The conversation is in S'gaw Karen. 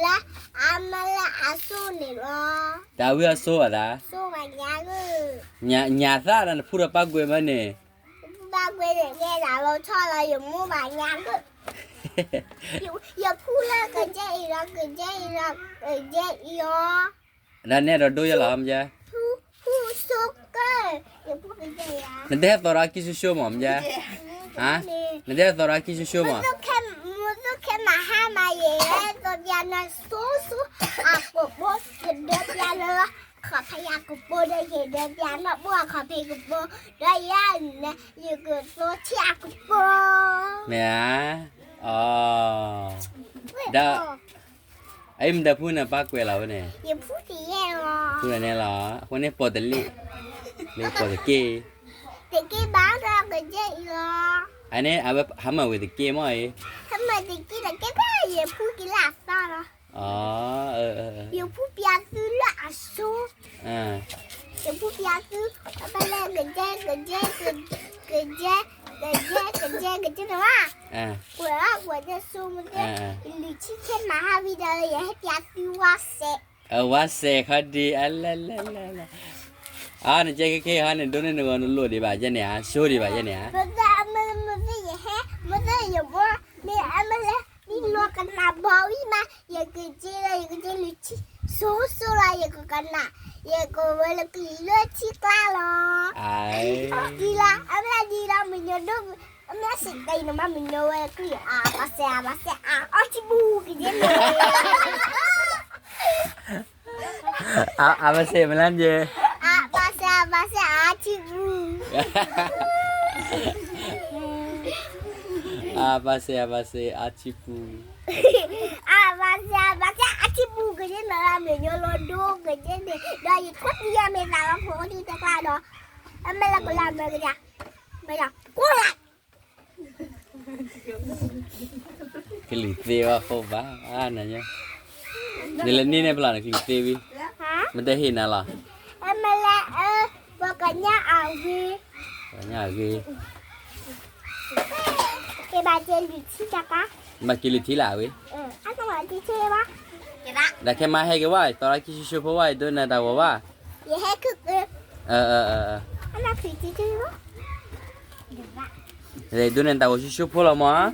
လၢအမ့ၢ်လၢအစိန့ၣ်လီၤ. တၢ်ဝံအစိဘၣ်သး, ညၣ်သၣ်ဒီးနဖူဒီးပၢ်ကွဲးမးန့ၣ်, ပၢ်ကွဲးန့ၣ်ကဲဒၣ်လီၤဆီလီၤ ယမိၢ်ဘၣ်ညါက, ယဖူလၢကယဲၢ်အံၤလီၤ ကယဲၢ်အံၤလီၤ ကယဲၢ်အံၤလီၤ. ဒီးနဲၣ်ဒီးဒိယလီၤမ့ၢ်, ဖူဆိကၢၢ်, နတဟဲသီဒီးအခံဆိဆိမးမ့ၢ်, နတဟဲသီဒီးအခံဆိဆိမး, မုၢ်သူၣ်ခဲမးဟါမးယဲၢ် သီပျးနၤဆိဆိ, အကပိာ် ယဒၢပျးလၢ ခီၣ်ဖးယၤကပိာ်ဒီး ယဒၢပျးနီၢ်ဘိအခီၣ်ဖံးကပိာ်, ဒီးယၤန့ၣ် ယကသိဆံးအကပိာ်, မ့ၢ်ဧါ, အီ, ဒီး အအံၤမ့ၢ်တၢ်ဖူန့ၣ် ပၢ်ကွဲးလီၤဝဲန့ၣ်, ဖူန့ၣ်လီၤ, အဃိန့ၣ်ပိာ်တလ့ၣ်, လ့ပိာ်တက့ၢ်, တက့ၢ်ဘၣ်ဒီးကယဲၢ်အံၤလီၤ, အန့ၣ်အဝဲဟးမၢ်ဝဲတက့ၢ်မ့ၢ်အံၤ, ဟးမၢ်တက့ၢ်တက့ၢ်ဘၣ် ယဖူက့ၤလၢအသီလီၤ, ယဖူပျးသုလၢအစိ ယဖူပျးသု, အပလဲကယဲ ကယဲ ကယဲ ကယဲ ကယဲ ကယဲန့ၣ်ဘၣ်, ကွဲးအကွဲးဒၣ်စိမ့ၢ်သ့, ယလုၢ်ဆံခဲမးဟါဝံၤဒီး ယဟဲပျးသုဝါစဲး, ဝါစဲးခီဒံး အလၢလၢလၢလၢ, အါ နကဲခဲခဲဟါန့ၣ် ဒိးန့ၢ်နဂီၢ်နလိၣ်ဒံးဘၣ်ယဲန့ၣ်ဧါ ဆိဒံးဘၣ်ယဲန့ၣ်ဧါ, မ့ၢ်သ့ မ့ၢ်သ့ ယမိၢ် မ့ၢ်အမ့ၢ်လဲၤ မ့ၢ်လီၤကနၣ်ဘီဝံၤမး ယကက့ၤလၢ ယကက့ၤလုၢ်ဆံ စိစိလီၤ ယကကနၣ် ယကဝဲလၢကလံၤလၢထံကျါလီၤ, ဒ်လီၤ အမ့ၢ်ဒ်လီၤ မုၢ်ညီဒိၣ် အမ့ၢ်စံးတ့ၢ်နမ့ၢ်မုၢ်ညီဝဲလၢကလံၤ အဘၣ်စဲး အဘၣ်စဲး အအီထံပူၤကယဲၢ်န့ၣ် အဘၣ်စဲးမ့ၢ်လၢယဲ, အဘၣ်စဲး အဘၣ်စဲး အအီထံပူၤ, အဘၣ်စဲး အဘၣ်စဲး အအီထံပူၤ, အဘၣ်စဲး အဘၣ်စဲး အအီထံပူၤကယဲၢ်န့ၣ် မုၢ်ညီလီၤဒိၣ်ကယဲၢ်န့ၣ် ဒီးယခိၣ်တယၢ်မ့ၢ်သးလီၤဖိအိၣ်ဒံးတကျါဒီး အမ့ၢ်လၢကလၢမ့ၢ်ကယၤ မ့ၢ်ယၤ ကိၢ်လၢ ကလုၢ်သ့ဝဲဃိဘၣ်, နလဲၤန့ၢ်န့ၣ်ဖဲလဲၣ် နကလုၢ်သ့ဝံၤ, မ့ၢ်တဟ့ၣ်နၤလီၤ, အမ့ၢ်လၢ ပှၤကညီအဂ့ၤ, ပှၤကညီအဂ့ၤ, ကဘၣ်က့ၤလုၢ်ထံတကါ, ဘၣ်က့ၤလုၢ်ထံလၢအဝဲ, ဒီးခဲမါဟဲက့ၤဝဲ သီလၢခံဆိဆိဖိဝဲ ဒိးနၤတၢ်ဂီၤဝဲ, ယဟဲခုၣ်, ဒိးနၤတၢ်ဂီၤဆိဆိဖိလီၤမး,